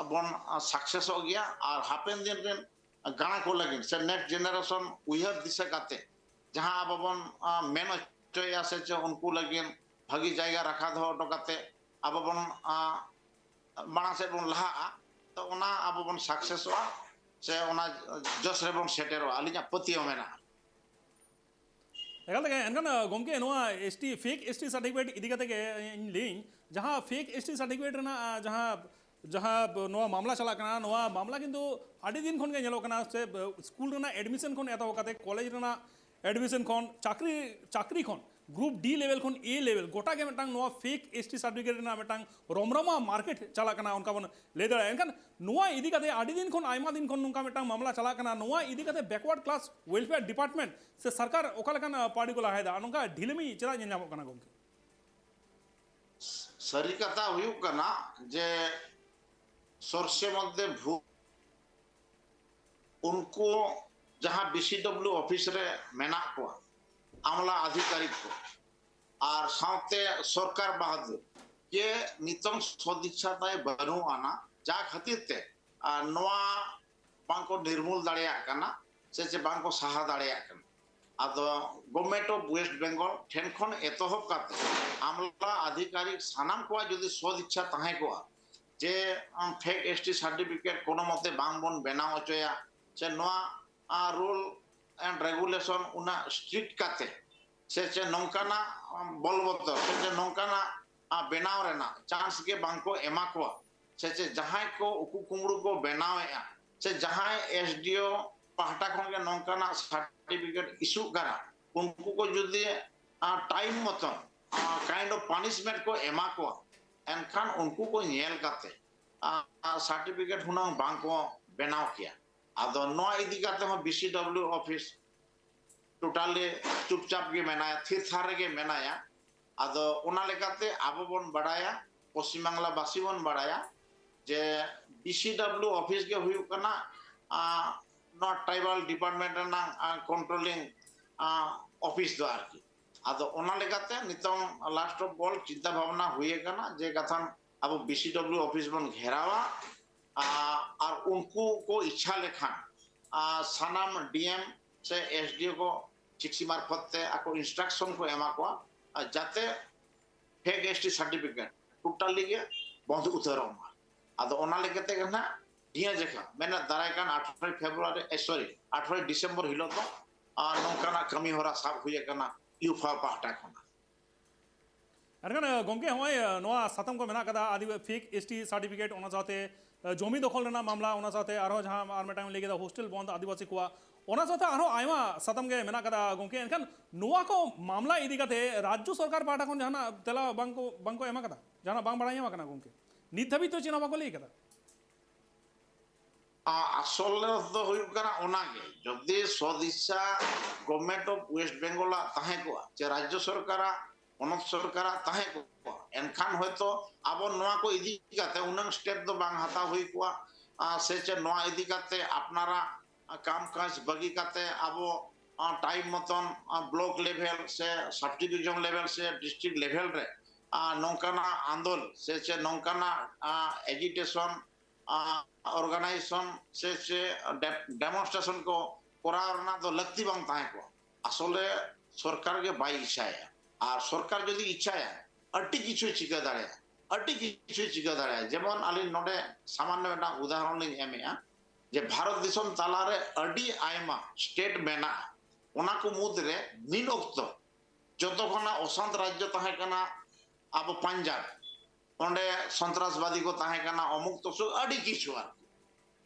ᱵᱚᱱ successᱚᱜ ᱜᱮᱭᱟ᱾ ᱟᱨ ᱦᱟᱯᱮᱱ ᱫᱤᱱ ᱨᱮᱱ ᱜᱟᱬᱟ ᱠᱚ ᱞᱟᱹᱜᱤᱫ ᱥᱮ next generation ᱩᱭᱦᱟᱹᱨ ᱫᱤᱥᱟᱹ ᱠᱟᱛᱮ ᱡᱟᱦᱟᱸ ᱟᱵᱚ ᱵᱚᱱ ᱢᱮᱱ ᱦᱚᱪᱚᱭᱮᱫᱼᱟ ᱥᱮ ᱪᱮᱫ, ᱩᱱᱠᱩ ᱞᱟᱹᱜᱤᱫ ᱵᱷᱟᱹᱜᱤ ᱡᱟᱭᱜᱟ ᱨᱟᱠᱷᱟ ᱫᱚᱦᱚ ᱦᱚᱴᱚ ᱠᱟᱛᱮ ᱟᱵᱚ ᱵᱚᱱ ᱢᱟᱲᱟᱝ ᱥᱮᱫ ᱵᱚᱱ ᱞᱟᱦᱟᱜᱼᱟ, ᱛᱚ ᱚᱱᱟ ᱟᱵᱚ ᱵᱚᱱ successᱚᱜᱼᱟ ᱥᱮ ᱚᱱᱟ ᱡᱚᱥ ᱨᱮᱵᱚᱱ ᱥᱮᱴᱮᱨᱚᱜᱼᱟ, ᱟᱹᱞᱤᱧᱟᱜ ᱯᱟᱹᱛᱭᱟᱹᱣ ᱢᱮᱱᱟᱜᱼᱟ᱾ ᱮᱠᱟᱞ ᱛᱮᱜᱮ᱾ ᱮᱱᱠᱷᱟᱱ ᱜᱚᱢᱠᱮ, ᱱᱚᱣᱟ ST fake ST certificate ᱤᱫᱤ ᱠᱟᱛᱮ ᱜᱮ ᱤᱧ ᱞᱟᱹᱭᱟᱹᱧ, ᱡᱟᱦᱟᱸ fake ST certificate ᱨᱮᱱᱟᱜ ᱡᱟᱦᱟᱸ ᱡᱟᱦᱟᱸ ᱱᱚᱣᱟ ᱢᱟᱢᱞᱟ ᱪᱟᱞᱟᱜ ᱠᱟᱱᱟ, ᱱᱚᱣᱟ ᱢᱟᱢᱞᱟ ᱠᱤᱱᱛᱩ ᱟᱹᱰᱤ ᱫᱤᱱ ᱠᱷᱚᱱ ᱜᱮ ᱧᱮᱞᱚᱜ ᱠᱟᱱᱟ ᱥᱮ ᱥᱠᱩᱞ ᱨᱮᱱᱟᱜ admission ᱠᱷᱚᱱ ᱮᱛᱚᱦᱚᱵ ᱠᱟᱛᱮ ᱠᱚᱞᱮᱡᱽ ᱨᱮᱱᱟᱜ admission ᱠᱷᱚᱱ, ᱪᱟᱹᱠᱨᱤ ᱪᱟᱹᱠᱨᱤ ᱠᱷᱚᱱ, group D level ᱠᱷᱚᱱ A level ᱜᱚᱴᱟ ᱜᱮ ᱢᱤᱫᱴᱟᱝ ᱱᱚᱣᱟ fake ST certificate ᱨᱮᱱᱟᱜ ᱢᱤᱫᱴᱟᱝ ᱨᱚᱢᱨᱚᱢᱟ market ᱪᱟᱞᱟᱜ ᱠᱟᱱᱟ, ᱚᱱᱠᱟ ᱵᱚᱱ ᱞᱟᱹᱭ ᱫᱟᱲᱮᱭᱟᱜᱼᱟ᱾ ᱮᱱᱠᱷᱟᱱ ᱱᱚᱣᱟ ᱤᱫᱤ ᱠᱟᱛᱮ ᱟᱹᱰᱤ ᱫᱤᱱ ᱠᱷᱚᱱ, ᱟᱭᱢᱟ ᱫᱤᱱ ᱠᱷᱚᱱ ᱱᱚᱝᱠᱟ ᱢᱤᱫᱴᱟᱝ ᱢᱟᱢᱞᱟ ᱪᱟᱞᱟᱜ ᱠᱟᱱᱟ᱾ ᱱᱚᱣᱟ ᱤᱫᱤ ᱠᱟᱛᱮ backward class welfare department ᱥᱮ ᱥᱚᱨᱠᱟᱨ ᱚᱠᱟ ᱞᱮᱠᱟᱱ ᱯᱟᱹᱣᱲᱤ ᱠᱚ ᱞᱟᱦᱟᱭᱮᱫᱟ, ᱱᱚᱝᱠᱟ ᱰᱷᱤᱞᱟᱹᱢᱤ ᱪᱮᱫᱟᱜ ᱧᱮᱞ ᱧᱟᱢᱚᱜ ᱠᱟᱱᱟ ᱜᱚᱢᱠᱮ? ᱥᱟᱹᱨᱤ ᱠᱟᱛᱷᱟ ᱦᱩᱭᱩᱜ ᱠᱟᱱᱟ ᱡᱮ ᱥᱚᱨᱥᱮ ᱢᱚᱫᱽᱫᱷᱮ ᱵᱷᱩ ᱩᱱᱠᱩ ᱡᱟᱦᱟᱸ BCW office ᱨᱮ ᱢᱮᱱᱟᱜ ᱠᱚᱣᱟ ᱟᱢᱞᱟ ᱟᱫᱷᱤᱠᱟᱨᱤᱠ ᱠᱚ ᱟᱨ ᱥᱟᱶᱛᱮ ᱥᱚᱨᱠᱟᱨ ᱵᱟᱦᱟᱫᱩᱨ ᱡᱮ ᱱᱤᱛᱚᱝ ᱥᱚᱫᱤᱪᱪᱷᱟ ᱛᱟᱭ ᱵᱟᱹᱱᱩᱜ ᱟᱱᱟ, ᱡᱟ ᱠᱷᱟᱹᱛᱤᱨ ᱛᱮ ᱟᱨ ᱱᱚᱣᱟ ᱵᱟᱝᱠᱚ ᱱᱤᱨᱢᱩᱞ ᱫᱟᱲᱮᱭᱟᱜ ᱠᱟᱱᱟ ᱥᱮ ᱪᱮ ᱵᱟᱝᱠᱚ ᱥᱟᱦᱟ ᱫᱟᱲᱮᱭᱟᱜ ᱠᱟᱱᱟ᱾ ᱟᱫᱚ Government of West Bengal ᱴᱷᱮᱱ ᱠᱷᱚᱱ ᱮᱛᱚᱦᱚᱵ ᱠᱟᱛᱮ ᱟᱢᱞᱟ ᱟᱫᱷᱤᱠᱟᱨᱤᱠ ᱥᱟᱱᱟᱢ ᱠᱚᱣᱟᱜ ᱡᱩᱫᱤ ᱥᱚᱫᱤᱪᱪᱷᱟ ᱛᱟᱦᱮᱸ ᱠᱚᱜᱼᱟ ᱡᱮ fake ST certificate ᱠᱳᱱᱳ ᱢᱚᱛᱮ ᱵᱟᱝ ᱵᱚᱱ ᱵᱮᱱᱟᱣ ᱦᱚᱪᱚᱭᱟ ᱥᱮ ᱱᱚᱣᱟ rule and regulation ᱩᱱᱟᱹᱜ strict ᱠᱟᱛᱮ ᱥᱮ ᱪᱮ ᱱᱚᱝᱠᱟᱱᱟᱜ ᱵᱚᱞᱵᱚᱛᱚᱨ ᱥᱮ ᱪᱮ ᱱᱚᱝᱠᱟᱱᱟᱜ ᱵᱮᱱᱟᱣ ᱨᱮᱱᱟᱜ chance ᱜᱮ ᱵᱟᱝ ᱠᱚ ᱮᱢᱟ ᱠᱚᱣᱟ ᱥᱮ ᱪᱮ ᱡᱟᱦᱟᱸᱭ ᱠᱚ ᱩᱠᱩ ᱠᱩᱢᱵᱽᱲᱩ ᱠᱚ ᱵᱮᱱᱟᱣᱮᱫᱼᱟ ᱥᱮ ᱡᱟᱦᱟᱸᱭ SDO ᱯᱟᱦᱴᱟ ᱠᱷᱚᱱ ᱜᱮ ᱱᱚᱝᱠᱟᱱᱟᱜ certificate ᱤᱥᱩᱜ ᱠᱟᱱᱟ, ᱩᱱᱠᱩ ᱠᱚ ᱡᱩᱫᱤ time ᱢᱚᱛᱚᱱ kind of punishment ᱠᱚ ᱮᱢᱟ ᱠᱚᱣᱟ, ᱮᱱᱠᱷᱟᱱ ᱩᱱᱠᱩ ᱠᱚ ᱧᱮᱞ ᱠᱟᱛᱮ certificate ᱦᱩᱱᱟᱹᱝ ᱵᱟᱝ ᱠᱚ ᱵᱮᱱᱟᱣ ᱠᱮᱭᱟ᱾ ᱟᱫᱚ ᱱᱚᱣᱟ ᱤᱫᱤ ᱠᱟᱛᱮ ᱦᱚᱸ BCW office ᱴᱳᱴᱟᱞᱤ ᱪᱩᱯᱪᱟᱯ ᱜᱮ ᱢᱮᱱᱟᱭᱟ, ᱛᱷᱤᱨ ᱛᱷᱟᱨ ᱨᱮᱜᱮ ᱢᱮᱱᱟᱭᱟ᱾ ᱟᱫᱚ ᱚᱱᱟ ᱞᱮᱠᱟᱛᱮ ᱟᱵᱚ ᱵᱚᱱ ᱵᱟᱲᱟᱭᱟ, ᱯᱚᱥᱪᱤᱢ ᱵᱟᱝᱞᱟ ᱵᱟᱥᱤ ᱵᱚᱱ ᱵᱟᱲᱟᱭᱟ ᱡᱮ ᱰᱤᱥᱤᱰᱟᱵᱞᱤᱭᱩ ᱚᱯᱷᱤᱥ ᱜᱮ ᱦᱩᱭᱩᱜ ᱠᱟᱱᱟ, ᱟᱸ, ᱱᱚᱣᱟ ᱴᱨᱟᱭᱵᱟᱞ ᱰᱤᱯᱟᱨᱴᱢᱮᱱᱴ ᱨᱮᱱᱟᱜ, ᱟᱸ, ᱠᱚᱱᱴᱨᱳᱞᱤᱝ, ᱟᱸ, ᱚᱯᱷᱤᱥ ᱫᱚ ᱟᱨᱠᱤ᱾ ᱟᱫᱚ ᱚᱱᱟ ᱞᱮᱠᱟᱛᱮ ᱱᱤᱛᱚᱝ ᱞᱟᱥᱴ ᱚᱯᱷ ᱚᱞ ᱪᱤᱱᱛᱟ ᱵᱷᱟᱵᱽᱱᱟ ᱦᱩᱭ ᱟᱠᱟᱱᱟ ᱡᱮ ᱠᱟᱛᱷᱟᱱ ᱟᱵᱚ ᱰᱤᱥᱤᱰᱟᱵᱞᱤᱭᱩ ᱚᱯᱷᱤᱥ ᱵᱚᱱ ᱜᱷᱮᱨᱟᱣᱟ, ᱟᱸ, ᱟᱨ ᱩᱱᱠᱩ ᱠᱚ ᱤᱪᱪᱷᱟ ᱞᱮᱠᱷᱟᱱ, ᱟᱸ, ᱥᱟᱱᱟᱢ ᱰᱤᱮᱢ ᱥᱮ ᱮᱥᱰᱤᱳ ᱠᱚ ᱪᱤᱴᱷᱤ ᱢᱟᱨᱯᱷᱚᱛ ᱛᱮ ᱟᱠᱚ ᱤᱱᱥᱴᱨᱟᱠᱥᱚᱱ ᱠᱚ ᱮᱢᱟ ᱠᱚᱣᱟ, ᱟᱨ ᱡᱟᱛᱮ ᱯᱷᱮᱠ ᱮᱥᱴᱤ ᱥᱟᱨᱴᱤᱯᱷᱤᱠᱮᱴ ᱴᱳᱴᱟᱞᱤ ᱜᱮ ᱵᱚᱱᱫ ᱩᱛᱟᱹᱨᱚᱜ ᱢᱟ᱾ ᱟᱫᱚ ᱚᱱᱟ ᱞᱮᱠᱟᱛᱮ ᱜᱮ ᱱᱟᱦᱟᱜ ᱱᱤᱭᱟᱹ ᱡᱮᱠᱷᱟ ᱢᱮᱱᱮᱫ ᱫᱟᱨᱟᱭ ᱠᱟᱱ ᱟᱴᱷᱨᱚᱭ ᱯᱷᱮᱵᱽᱨᱩᱣᱟᱨᱤ, ᱮ, ᱥᱚᱨᱤ, ᱟᱴᱷᱨᱚᱭ ᱰᱤᱥᱮᱢᱵᱚᱨ ᱦᱤᱞᱳᱜ ᱫᱚ, ᱟᱨ ᱱᱚᱝᱠᱟᱱᱟᱜ ᱠᱟᱹᱢᱤ ᱦᱚᱨᱟ ᱥᱟᱵ ᱦᱩᱭ ᱟᱠᱟᱱᱟ ᱭᱩᱯᱷᱟ ᱯᱟᱦᱴᱟ ᱠᱷᱚᱱᱟᱜ᱾ ᱮᱱᱠᱷᱟᱱ, ᱜᱚᱢᱠᱮ, ᱱᱚᱜᱼᱚᱭ ᱱᱚᱣᱟ ᱥᱟᱛᱟᱢ ᱠᱚ ᱢᱮᱱᱟᱜ ᱠᱟᱫᱟ, ᱟᱹᱫᱤᱵᱟ-, ᱯᱷᱮᱠ ᱮᱥᱴᱤ ᱥᱟᱨᱴᱤᱯᱷᱤᱠᱮᱴ, ᱚᱱᱟ ᱥᱟᱶᱛᱮ ᱡᱚᱢᱤ ᱫᱚᱠᱷᱚᱞ ᱨᱮᱱᱟᱜ ᱢᱟᱢᱞᱟ, ᱚᱱᱟ ᱥᱟᱶᱛᱮ ᱟᱨᱦᱚᱸ ᱡᱟᱦᱟᱸ ᱟᱨ ᱢᱤᱫᱴᱟᱝ ᱞᱟᱹᱭ ᱠᱮᱫᱟ ᱦᱳᱥᱴᱮᱞ ᱵᱚᱱᱫ ᱟᱹᱫᱤᱵᱟᱹᱥᱤ ᱠᱚᱣᱟᱜ, ᱚᱱᱟ ᱥᱟᱶᱛᱮ ᱟᱨᱦᱚᱸ ᱟᱭᱢᱟ ᱥᱟᱛᱟᱢ ᱜᱮ ᱢᱮᱱᱟᱜ ᱠᱟᱫᱟ ᱜᱚᱢᱠᱮ᱾ ᱮᱱᱠᱷᱟᱱ ᱱᱚᱣᱟ ᱠᱚ ᱢᱟᱢᱞᱟ ᱤᱫᱤ ᱠᱟᱛᱮ ᱨᱟᱡᱽᱡᱚ ᱥᱚᱨᱠᱟᱨ ᱯᱟᱦᱴᱟ ᱠᱷᱚᱱ ᱡᱟᱦᱟᱱᱟᱜ ᱛᱮᱞᱟ ᱵᱟᱝ ᱠᱚ, ᱵᱟᱝ ᱠᱚ ᱮᱢ ᱠᱟᱫᱟ, ᱡᱟᱦᱟᱱᱟᱜ ᱵᱟᱝ ᱵᱟᱲᱟᱭ ᱧᱟᱢ ᱠᱟᱱᱟ ᱜᱚᱢᱠᱮ, ᱱᱤᱛ ᱫᱷᱟᱹᱵᱤᱡ ᱛᱮ ᱪᱮᱫ ᱦᱚᱸ ᱵᱟᱠᱚ ᱞᱟᱹᱭ ᱠᱟᱫᱟ᱾ ᱟ-, ᱟᱥᱚᱞ ᱫᱚ ᱦᱩᱭᱩᱜ ᱠᱟᱱᱟ ᱚᱱᱟᱜᱮ, ᱡᱩᱫᱤ ᱥᱚᱫᱤᱥᱟ ᱜᱚᱵᱷᱢᱮᱱᱴ ᱚᱯᱷ ᱳᱭᱮᱥᱴ ᱵᱮᱝᱜᱚᱞᱟᱜ ᱛᱟᱦᱮᱸ ᱠᱚᱜᱼᱟ, ᱪᱮ ᱨᱟᱡᱽᱡᱚ ᱥᱚᱨᱠᱟᱨᱟᱜ, ᱯᱚᱱᱚᱛ ᱥᱚᱨᱠᱟᱨᱟᱜ ᱛᱟᱦᱮᱸ ᱠᱚᱜᱼᱟ, ᱮᱱᱠᱷᱟᱱ ᱦᱚᱭᱛᱚ ᱟᱵᱚ ᱱᱚᱣᱟ ᱠᱚ ᱤᱫᱤ ᱠᱟᱛᱮ ᱩᱱᱟᱹᱝ ᱥᱴᱮᱯ ᱫᱚ ᱵᱟᱝ ᱦᱟᱛᱟᱣ ᱦᱩᱭ ᱠᱚᱜᱼᱟ᱾ ᱟ, ᱥᱮ ᱪᱮᱫ ᱱᱚᱣᱟ ᱤᱫᱤ ᱠᱟᱛᱮ ᱟᱯᱱᱟᱨᱟᱜ, ᱟ, ᱠᱟᱢ ᱠᱟᱡᱽ ᱵᱟᱹᱜᱤ ᱠᱟᱛᱮ ᱟᱵᱚ, ᱟ, ᱴᱟᱭᱤᱢ ᱢᱚᱛᱚᱱ, ᱟ, ᱵᱞᱚᱠ ᱞᱮᱵᱷᱮᱞ ᱥᱮ ᱥᱟᱵ ᱰᱤᱵᱷᱤᱡᱚᱱ ᱞᱮᱵᱷᱮᱞ ᱥᱮ ᱰᱤᱥᱴᱨᱤᱠᱴ ᱞᱮᱵᱷᱮᱞ ᱨᱮ, ᱟ, ᱱᱚᱝᱠᱟᱱᱟᱜ ᱟᱱᱫᱳᱞ ᱥᱮ ᱪᱮᱫ ᱱᱚᱝᱠᱟᱱᱟᱜ, ᱟ, ᱮᱡᱤᱴᱮᱥᱚᱱ, ᱟ, ᱚᱨᱜᱟᱱᱟᱭᱡᱮᱥᱚᱱ ᱥᱮ ᱪᱮ ᱰᱮ-, ᱰᱮᱢᱚᱱᱥᱴᱨᱮᱥᱚᱱ ᱠᱚ ᱠᱚᱨᱟᱣ ᱨᱮᱱᱟᱜ ᱫᱚ ᱞᱟᱹᱠᱛᱤ ᱵᱟᱝ ᱛᱟᱦᱮᱸ ᱠᱚᱜᱼᱟ᱾ ᱟᱥᱚᱞᱮ ᱥᱚᱨᱠᱟᱨ ᱜᱮ ᱵᱟᱭ ᱤᱪᱪᱷᱟᱭᱟ᱾ ᱟᱨ ᱥᱚᱨᱠᱟᱨ ᱡᱩᱫᱤ ᱤᱪᱪᱷᱟᱭᱟ, ᱟᱹᱰᱤ ᱠᱤᱪᱷᱩᱭ ᱪᱤᱠᱟᱹ ᱫᱟᱲᱮᱭᱟᱜᱼᱟ, ᱟᱹᱰᱤ ᱠᱤᱪᱷᱩᱭ ᱪᱤᱠᱟᱹ ᱫᱟᱲᱮᱭᱟᱜᱼᱟ᱾ ᱡᱮᱢᱚᱱ ᱟᱹᱞᱤᱧ ᱱᱚᱰᱮ ᱥᱟᱢᱟᱱᱱᱚ ᱢᱤᱫᱴᱟᱝ ᱩᱫᱟᱦᱚᱨᱚᱱ ᱞᱤᱧ ᱮᱢᱮᱜᱼᱟ ᱡᱮ ᱵᱷᱟᱨᱚᱛ ᱫᱤᱥᱚᱢ ᱛᱟᱞᱟᱨᱮ ᱟᱹᱰᱤ ᱟᱭᱢᱟ ᱥᱴᱮᱴ ᱢᱮᱱᱟᱜᱼᱟ, ᱚᱱᱟ ᱠᱚ ᱢᱩᱫᱽᱨᱮ ᱢᱤᱫ ᱚᱠᱛᱚ ᱡᱚᱛᱚ ᱠᱷᱚᱱᱟᱜ ᱚᱥᱟᱱᱛ ᱨᱟᱡᱽᱡᱚ ᱛᱟᱦᱮᱸ ᱠᱟᱱᱟ ᱟᱵᱚ ᱯᱟᱧᱡᱟᱵᱽ, ᱚᱸᱰᱮ ᱥᱚᱱᱛᱨᱟᱥᱵᱟᱫᱤ ᱠᱚ ᱛᱟᱦᱮᱸ ᱠᱟᱱᱟ, ᱚᱢᱩᱠ ᱛᱚᱥᱩᱠ, ᱟᱹᱰᱤ ᱠᱤᱪᱷᱩ ᱟᱨᱠᱤ᱾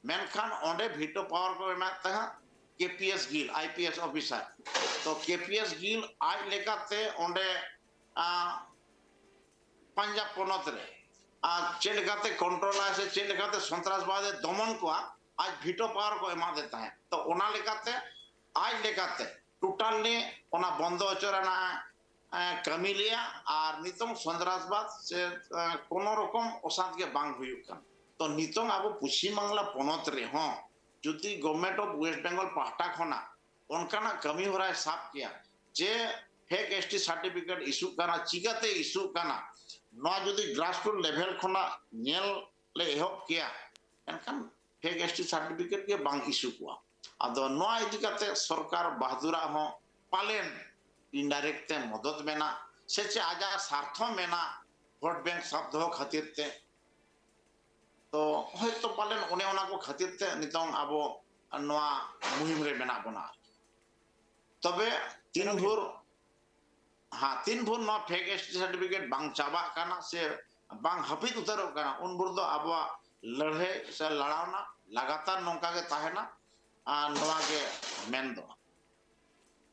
ᱢᱮᱱᱠᱷᱟᱱ ᱚᱸᱰᱮ ᱵᱷᱤᱴᱳ ᱯᱟᱣᱟᱨ ᱠᱚ ᱮᱢᱟᱫ ᱛᱟᱦᱮᱸᱫ K P S Gill, I P S officer. ᱛᱚ ᱠᱮ ᱯᱤ ᱮᱥ ᱜᱤᱞ ᱟᱡ ᱞᱮᱠᱟᱛᱮ ᱚᱸᱰᱮ, ᱟ, ᱯᱟᱧᱡᱟᱵᱽ ᱯᱚᱱᱚᱛ ᱨᱮ ᱟᱨ ᱪᱮᱫ ᱞᱮᱠᱟᱛᱮ ᱠᱚᱱᱴᱨᱳᱞᱟᱭ ᱥᱮ ᱪᱮᱫ ᱞᱮᱠᱟᱛᱮ ᱥᱚᱱᱛᱨᱟᱥᱵᱟᱫ ᱮ ᱫᱚᱢᱚᱱ ᱠᱚᱣᱟ, ᱟᱡ ᱵᱷᱤᱴᱳ ᱯᱟᱣᱟᱨ ᱠᱚ ᱮᱢᱟᱫᱮ ᱛᱟᱦᱮᱸᱫ᱾ ᱛᱚ ᱚᱱᱟ ᱞᱮᱠᱟᱛᱮ ᱟᱡ ᱞᱮᱠᱟᱛᱮ ᱴᱳᱴᱟᱞᱤ ᱚᱱᱟ ᱵᱚᱱᱫᱚ ᱦᱚᱪᱚ ᱨᱮᱱᱟᱜ ᱮ, ᱠᱟᱹᱢᱤ ᱞᱮᱭᱟ᱾ ᱟᱨ ᱱᱤᱛᱚᱝ ᱥᱚᱱᱛᱨᱟᱥᱵᱟᱫ ᱥᱮ ᱮ, ᱠᱳᱱᱳ ᱨᱚᱠᱚᱢ ᱚᱥᱟᱱᱛ ᱜᱮ ᱵᱟᱝ ᱦᱩᱭᱩᱜ ᱠᱟᱱᱟ᱾ ᱛᱚ ᱱᱤᱛᱚᱝ ᱟᱵᱚ ᱯᱚᱪᱷᱤᱢ ᱵᱟᱝᱞᱟ ᱯᱚᱱᱚᱛ ᱨᱮᱦᱚᱸ ᱡᱩᱫᱤ Government of West Bengal ᱯᱟᱦᱴᱟ ᱠᱷᱚᱱᱟᱜ ᱚᱱᱠᱟᱱᱟᱜ ᱠᱟᱹᱢᱤ ᱦᱚᱨᱟᱭ ᱥᱟᱵ ᱠᱮᱭᱟ ᱡᱮ ᱯᱷᱮᱠ ᱮᱥ ᱴᱤ ᱥᱟᱨᱴᱤᱯᱷᱤᱠᱮᱴ ᱤᱥᱩᱜ ᱠᱟᱱᱟ, ᱪᱤᱠᱟᱹᱛᱮ ᱤᱥᱩᱜ ᱠᱟᱱᱟ, ᱱᱚᱣᱟ ᱡᱩᱫᱤ grassroot level ᱠᱷᱚᱱᱟᱜ ᱧᱮᱞ ᱞᱮ ᱮᱦᱚᱵ ᱠᱮᱭᱟ, ᱮᱱᱠᱷᱟᱱ ᱯᱷᱮᱠ ᱮᱥ ᱴᱤ ᱥᱟᱨᱴᱤᱯᱷᱤᱠᱮᱴ ᱜᱮ ᱵᱟᱝ ᱤᱥᱩ ᱠᱚᱜᱼᱟ᱾ ᱟᱫᱚ ᱱᱚᱣᱟ ᱤᱫᱤ ᱠᱟᱛᱮ ᱥᱚᱨᱠᱟᱨ ᱵᱟᱦᱫᱩᱨᱟᱜ ᱦᱚᱸ ᱯᱟᱞᱮᱱ indirect ᱛᱮ ᱢᱚᱫᱚᱛ ᱢᱮᱱᱟᱜ ᱥᱮ ᱪᱮᱫ ᱟᱡᱟᱜ ᱥᱟᱨᱛᱷᱚ ᱢᱮᱱᱟᱜ ᱵᱷᱳᱴ ᱵᱮᱝᱠ ᱥᱟᱵ ᱫᱚᱦᱚ ᱠᱷᱟᱹᱛᱤᱨ ᱛᱮ, ᱛᱚ ᱦᱚᱭᱛᱚ ᱯᱟᱞᱮᱱ ᱚᱱᱮ ᱚᱱᱟ ᱠᱚ ᱠᱷᱟᱹᱛᱤᱨ ᱛᱮ ᱱᱤᱛᱚᱝ ᱟᱵᱚ ᱱᱚᱣᱟ ᱢᱩᱦᱤᱢ ᱨᱮ ᱢᱮᱱᱟᱜ ᱵᱚᱱᱟ᱾ ᱛᱚᱵᱮ ᱛᱤᱱ ᱮᱠᱟᱞ ᱜᱮ᱾ ᱵᱷᱳᱨ, ᱦᱮᱸ, ᱛᱤᱱ ᱵᱷᱳᱨ ᱱᱚᱣᱟ ᱯᱷᱮᱠ ᱮᱥ ᱴᱤ ᱥᱟᱨᱴᱤᱯᱷᱤᱠᱮᱴ ᱵᱟᱝ ᱪᱟᱵᱟᱜ ᱠᱟᱱᱟ ᱥᱮ ᱵᱟᱝ ᱦᱟᱹᱯᱤᱫ ᱩᱛᱟᱹᱨᱚᱜ ᱠᱟᱱᱟ, ᱩᱱ ᱵᱷᱳᱨ ᱫᱚ ᱟᱵᱚᱣᱟᱜ ᱞᱟᱹᱲᱦᱟᱹᱭ ᱥᱮ ᱞᱟᱲᱟᱣᱱᱟ ᱞᱟᱜᱟᱛᱟᱨ ᱱᱚᱝᱠᱟ ᱜᱮ ᱛᱟᱦᱮᱱᱟ᱾ ᱟᱨ ᱱᱚᱣᱟ ᱜᱮ ᱢᱮᱱ ᱫᱚ᱾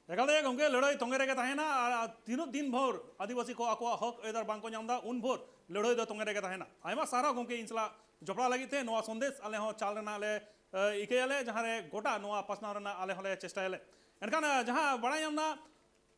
ᱮᱠᱟᱞ ᱛᱮᱜᱮ ᱜᱚᱢᱠᱮ, ᱞᱟᱹᱲᱦᱟᱹᱭ ᱛᱚᱸᱜᱮ ᱨᱮᱜᱮ ᱛᱟᱦᱮᱱᱟ᱾ ᱟᱨ ᱛᱤᱱᱟᱹᱜ ᱫᱤᱱ ᱵᱷᱳᱨ ᱟᱹᱫᱤᱵᱟᱹᱥᱤ ᱠᱚ ᱟᱠᱚᱣᱟᱜ ᱦᱚᱠ ᱟᱹᱭᱫᱟᱹᱨ ᱵᱟᱝ ᱠᱚ ᱧᱟᱢ ᱮᱫᱟ, ᱩᱱ ᱵᱷᱳᱨ ᱞᱟᱹᱲᱦᱟᱹᱭ ᱫᱚ ᱛᱚᱸᱜᱮ ᱨᱮᱜᱮ ᱛᱟᱦᱮᱱᱟ᱾ ᱟᱭᱢᱟ ᱥᱟᱨᱦᱟᱣ ᱜᱚᱢᱠᱮ, ᱤᱧ ᱥᱟᱞᱟᱜ ᱡᱚᱯᱲᱟᱣ ᱞᱟᱹᱜᱤᱫ ᱛᱮ᱾ ᱱᱚᱣᱟ ᱥᱚᱱᱫᱮᱥ ᱟᱞᱮ ᱦᱚᱸ ᱪᱟᱞ ᱨᱮᱱᱟᱜ ᱞᱮ ᱮ, ᱤᱠᱟᱹᱭᱟᱞᱮ, ᱡᱟᱦᱟᱸ ᱨᱮ ᱜᱚᱴᱟ ᱱᱚᱣᱟ ᱯᱟᱥᱱᱟᱣ ᱨᱮᱱᱟᱜ ᱟᱞᱮ ᱦᱚᱸᱞᱮ ᱪᱮᱥᱴᱟᱭᱟᱞᱮ᱾ ᱮᱱᱠᱷᱟᱱ ᱮ, ᱡᱟᱦᱟᱸ ᱵᱟᱲᱟᱭ ᱧᱟᱢ ᱮᱱᱟ,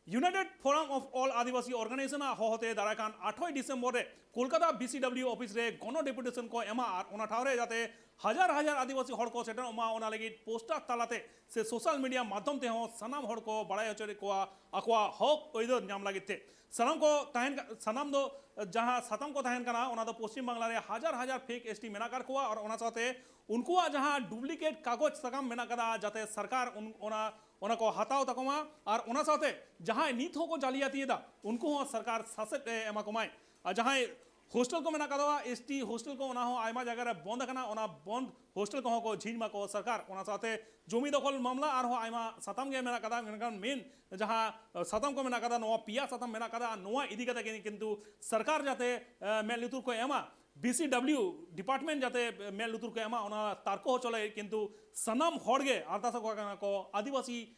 United Forum of All Adivasi Organization ᱟᱜ ᱦᱚᱦᱚᱛᱮ ᱫᱟᱨᱟᱭ ᱠᱟᱱ ᱟᱴᱷᱚᱭ ᱰᱤᱥᱮᱢᱵᱚᱨ ᱨᱮ Kolkata B C W office ᱨᱮ ᱜᱚᱱᱚ ᱰᱮᱯᱩᱴᱮᱥᱚᱱ ᱠᱚ ᱮᱢᱟ ᱟᱨ ᱚᱱᱟ ᱴᱷᱟᱶ ᱨᱮ ᱡᱟᱛᱮ ᱦᱟᱡᱟᱨ ᱦᱟᱡᱟᱨ ᱟᱹᱫᱤᱵᱟᱹᱥᱤ ᱦᱚᱲ ᱠᱚ ᱥᱮᱴᱮᱨᱚᱜ ᱢᱟ, ᱚᱱᱟ ᱞᱟᱹᱜᱤᱫ ᱯᱳᱥᱴᱟᱨ ᱛᱟᱞᱟᱛᱮ ᱥᱮ ᱥᱳᱥᱟᱞ ᱢᱤᱰᱤᱭᱟ ᱢᱟᱫᱽᱫᱷᱚᱢ ᱛᱮᱦᱚᱸ ᱥᱟᱱᱟᱢ ᱦᱚᱲ ᱠᱚ ᱵᱟᱲᱟᱭ ᱦᱚᱪᱚᱭᱮᱫ ᱠᱚᱣᱟ ᱟᱠᱚᱣᱟᱜ ᱦᱚᱠ ᱟᱹᱭᱫᱟᱹᱨ ᱧᱟᱢ ᱞᱟᱹᱜᱤᱫ ᱛᱮ᱾ ᱥᱟᱱᱟᱢ ᱠᱚ ᱛᱟᱦᱮᱱ ᱠᱟ-, ᱥᱟᱱᱟᱢ ᱫᱚ ᱡᱟᱦᱟᱸ ᱥᱟᱛᱟᱢ ᱠᱚ ᱛᱟᱦᱮᱱ ᱠᱟᱱᱟ, ᱚᱱᱟ ᱫᱚ ᱯᱚᱥᱪᱤᱢ ᱵᱟᱝᱞᱟ ᱨᱮ ᱦᱟᱡᱟᱨ ᱦᱟᱡᱟᱨ ᱯᱷᱮᱠ ᱮᱥ ᱴᱤ ᱢᱮᱱᱟᱜ ᱟᱠᱟᱫ ᱠᱚᱣᱟ ᱟᱨ ᱚᱱᱟ ᱥᱟᱶᱛᱮ ᱩᱱᱠᱩᱣᱟᱜ ᱡᱟᱦᱟᱸ ᱰᱩᱯᱞᱤᱠᱮᱴ ᱠᱟᱜᱚᱡᱽ ᱥᱟᱠᱟᱢ ᱢᱮᱱᱟᱜ ᱠᱟᱫᱟ, ᱡᱟᱛᱮ ᱥᱚᱨᱠᱟᱨ ᱩᱱ-, ᱚᱱᱟ, ᱚᱱᱟ ᱠᱚ ᱦᱟᱛᱟᱣ ᱛᱟᱠᱚ ᱢᱟ᱾ ᱟᱨ ᱚᱱᱟ ᱥᱟᱶᱛᱮ ᱡᱟᱦᱟᱸᱭ ᱱᱤᱛ ᱦᱚᱸᱠᱚ ᱡᱟᱹᱞᱤᱭᱟᱛᱤᱭᱮᱫᱟ, ᱩᱱᱠᱩ ᱦᱚᱸ ᱥᱚᱨᱠᱟᱨ ᱥᱟᱥᱮᱛ ᱮ ᱮᱢᱟ ᱠᱚᱢᱟᱭ᱾ ᱟᱨ ᱡᱟᱦᱟᱸᱭ ᱦᱳᱥᱴᱮᱞ ᱠᱚ ᱢᱮᱱᱟᱜ ᱠᱟᱫᱟ, ᱮᱥ ᱴᱤ ᱦᱳᱥᱴᱮᱞ ᱠᱚ, ᱚᱱᱟ ᱦᱚᱸ ᱟᱭᱢᱟ ᱡᱟᱭᱜᱟ ᱨᱮ ᱵᱚᱱᱫ ᱟᱠᱟᱱᱟ, ᱚᱱᱟ ᱵᱚᱱᱫ ᱦᱳᱥᱴᱮᱞ ᱠᱚᱦᱚᱸ ᱠᱚ ᱡᱷᱤᱡ ᱢᱟᱠᱚ ᱥᱚᱨᱠᱟᱨ᱾ ᱚᱱᱟ ᱥᱟᱶᱛᱮ ᱡᱚᱢᱤ ᱫᱚᱠᱷᱚᱞ ᱢᱟᱢᱞᱟ ᱟᱨᱦᱚᱸ ᱟᱭᱢᱟ ᱥᱟᱛᱟᱢ ᱜᱮ ᱢᱮᱱᱟᱜ ᱠᱟᱫᱟ, ᱢᱮᱱᱠᱷᱟᱱ ᱢᱮᱱ ᱡᱟᱦᱟᱸ ᱥᱟᱛᱟᱢ ᱠᱚ ᱢᱮᱱᱟᱜ ᱠᱟᱫᱟ, ᱱᱚᱣᱟ ᱯᱮᱭᱟ ᱥᱟᱛᱟᱢ ᱢᱮᱱᱟᱜ ᱠᱟᱫᱟ᱾ ᱱᱚᱣᱟ ᱤᱫᱤ ᱠᱟᱛᱮ ᱜᱮ ᱠᱤᱱᱛᱩ ᱥᱚᱨᱠᱟᱨ ᱡᱟᱛᱮ, ᱮ, ᱢᱮᱫ ᱞᱩᱛᱩᱨ ᱠᱚ ᱮᱢᱟ, ᱵᱤ ᱥᱤ ᱰᱟᱵᱽᱞᱤᱭᱩ ᱰᱤᱯᱟᱨᱴᱢᱮᱱᱴ ᱡᱟᱛᱮ ᱢᱮᱫ ᱞᱩᱛᱩᱨ ᱠᱚ ᱮᱢᱟ, ᱚᱱᱟ ᱛᱟᱨᱠᱚ ᱦᱚᱪᱚ ᱞᱟᱹᱜᱤᱫ ᱠᱤᱱᱛᱩ ᱥᱟᱱᱟᱢ ᱦᱚᱲ ᱜᱮ ᱟᱨᱫᱟᱥ ᱟᱠᱚ ᱠᱟᱱᱟ ᱠᱚ, ᱟᱹᱫᱤᱵᱟᱹᱥᱤ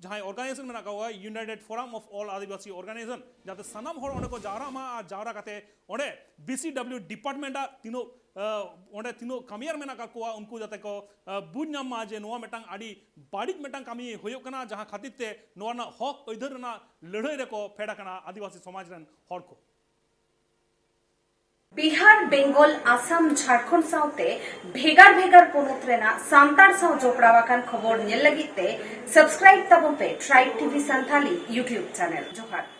ᱡᱟᱦᱟᱸᱭ ᱚᱨᱜᱟᱱᱟᱭᱡᱮᱥᱚᱱ ᱢᱮᱱᱟᱜ ᱠᱚᱣᱟ, United Forum of All Adivasi Organization, ᱡᱟᱛᱮ ᱥᱟᱱᱟᱢ ᱦᱚᱲ ᱚᱸᱰᱮ ᱠᱚ ᱡᱟᱣᱨᱟᱜ ᱢᱟ ᱟᱨ ᱡᱟᱣᱨᱟ ᱠᱟᱛᱮ ᱚᱸᱰᱮ ᱵᱤᱥᱤᱰᱟᱵᱞᱤᱭᱩ ᱰᱤᱯᱟᱨᱴᱢᱮᱱᱴ ᱟᱜ ᱛᱤᱱᱟᱹᱜ ᱚᱸᱰᱮ ᱛᱤᱱᱟᱹᱜ ᱠᱟᱹᱢᱤᱭᱟᱹᱨ ᱢᱮᱱᱟᱜ ᱟᱠᱟᱫ ᱠᱚᱣᱟ, ᱩᱱᱠᱩ ᱡᱟᱛᱮ ᱠᱚ ᱵᱩᱡᱽ ᱧᱟᱢ ᱢᱟ ᱡᱮ ᱱᱚᱣᱟ ᱢᱤᱫᱴᱟᱝ ᱟᱹᱰᱤ ᱵᱟᱹᱲᱤᱡ ᱢᱤᱫᱴᱟᱝ ᱠᱟᱹᱢᱤ ᱦᱩᱭᱩᱜ ᱠᱟᱱᱟ, ᱡᱟᱦᱟᱸ ᱠᱷᱟᱹᱛᱤᱨ ᱛᱮ ᱱᱚᱣᱟ ᱨᱮᱱᱟᱜ ᱦᱚᱠ ᱟᱹᱭᱫᱟᱹᱨ ᱨᱮᱱᱟᱜ ᱞᱟᱹᱲᱦᱟᱹᱭ ᱨᱮᱠᱚ ᱯᱷᱮᱰ ᱟᱠᱟᱱᱟ ᱟᱹᱫᱤᱵᱟᱹᱥᱤ ᱥᱚᱢᱟᱡᱽ ᱨᱮᱱ ᱦᱚᱲ ᱠᱚ᱾ ᱵᱤᱦᱟᱨ, ᱵᱮᱝᱜᱚᱞ, ᱟᱥᱟᱢ, ᱡᱷᱟᱲᱠᱷᱚᱸᱰ ᱥᱟᱶᱛᱮ ᱵᱷᱮᱜᱟᱨ ᱵᱷᱮᱜᱟᱨ ᱯᱚᱱᱚᱛ ᱨᱮᱱᱟᱜ ᱥᱟᱱᱛᱟᱲ ᱥᱟᱶ ᱡᱚᱯᱲᱟᱣ ᱟᱠᱟᱱ ᱠᱷᱚᱵᱚᱨ ᱧᱮᱞ ᱞᱟᱹᱜᱤᱫ ᱛᱮ ᱥᱟᱵᱥᱠᱨᱟᱭᱤᱵ ᱛᱟᱵᱚᱱ ᱯᱮ Tribe T V Santhali YouTube channel. ᱡᱚᱦᱟᱨ᱾